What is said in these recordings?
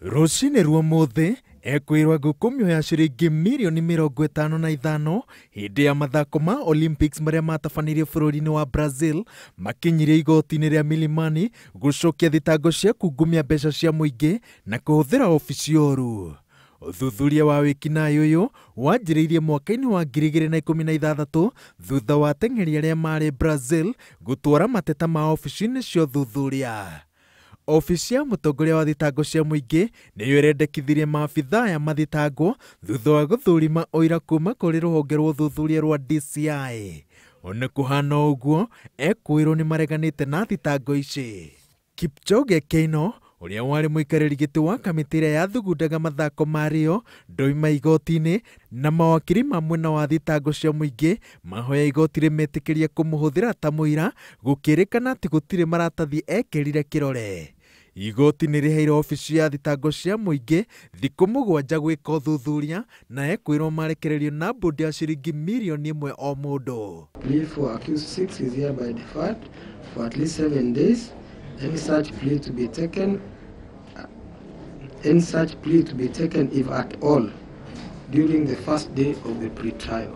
Rũcinĩ rwa ũmũthĩ ekwĩrwo ngũkũmĩoya ciringi mirioni 55 hĩndĩ ya mathako ma Olympics marĩa matabanĩirio bũrũri-inĩ wa Brazil makinyirie igoti-inĩ rĩa Milimani gũcokia thitango cia kungumia mbeca cia mũingĩ na kũhũthĩra obici ũru. Ũthuthuria wa wĩkinaĩ ũyũ wanjĩrĩirie mwaka-inĩ wa 2016 thutha wa ateng'eri arĩa marĩ Brazil gũtwara mateta ma obici-inĩ cia ũthuthuria. Obici ya mũtongoria wa thitango cia mũingĩ nĩyo ĩrendekithirie maabithaa aya mathitangwo thutha wa gũthũrima ũira kuma kũrĩ rũhonge rwa ũthuthuria rwa DCI. Ona kũhana ũguo, ekwĩrwo nĩ mareganĩte na thitango ici. Kipchoge Keino ũrĩa warĩ mũikarĩri gĩtĩ wa kamĩtĩ ĩrĩa yathugundaga mathako ma Rio ndoima igoti-inĩ na mawakiri ma mwena wa thitango cia mũingĩ mahoya igoti rĩmetĩkĩrie kũmũhũthĩra ta mũira gũkĩrĩkana atĩ gũtirĩ maratathi ekĩrire kĩrore. Igoti nĩ rĩheire obici ya thitango cia mũingĩ thikũ 7 gwĩka ũthuthuria na ekwĩrwo marekererio na mbũndi ya ciringi mirioni 1 o mũndũ. Plea for accused 6 is hereby deferred for at least 7 days. Any such plea to be taken, any such plea to be taken if at all during the first day of the pre-trial.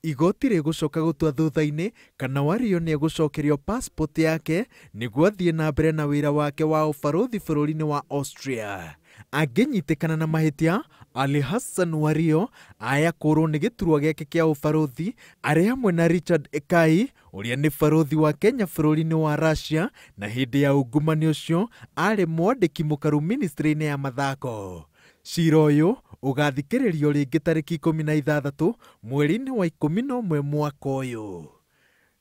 Igoti rĩgũcoka gũtua thutha-inĩ kana Wario nĩ egũcokerio passport yake nĩguo athiĩ na mbere na wĩra wake wa ũbarũthi bũrũri-inĩ wa Austria. Angĩnyitĩkana na mahĩtia, Ali Hassan Wario aya kũrwo nĩ gĩturwa gĩake kĩa ũbarũthi arĩ hamwe na Richard Ekai ũrĩa nĩ barũthi wa Kenya bũrũri-inĩ wa Russia na hĩndĩ ya ungumania ũcio arĩ mwandĩki mũkaru ministry-inĩ ya mathako. Cira ũyũ ũgathikĩrĩrio rĩngĩ tarĩki 16 mweri-inĩ wa 11 mwaka ũyũ.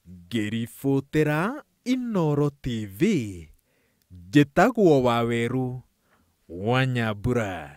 Ngĩribotera Inooro TV, njĩtagwo Waweru wa Nyambura.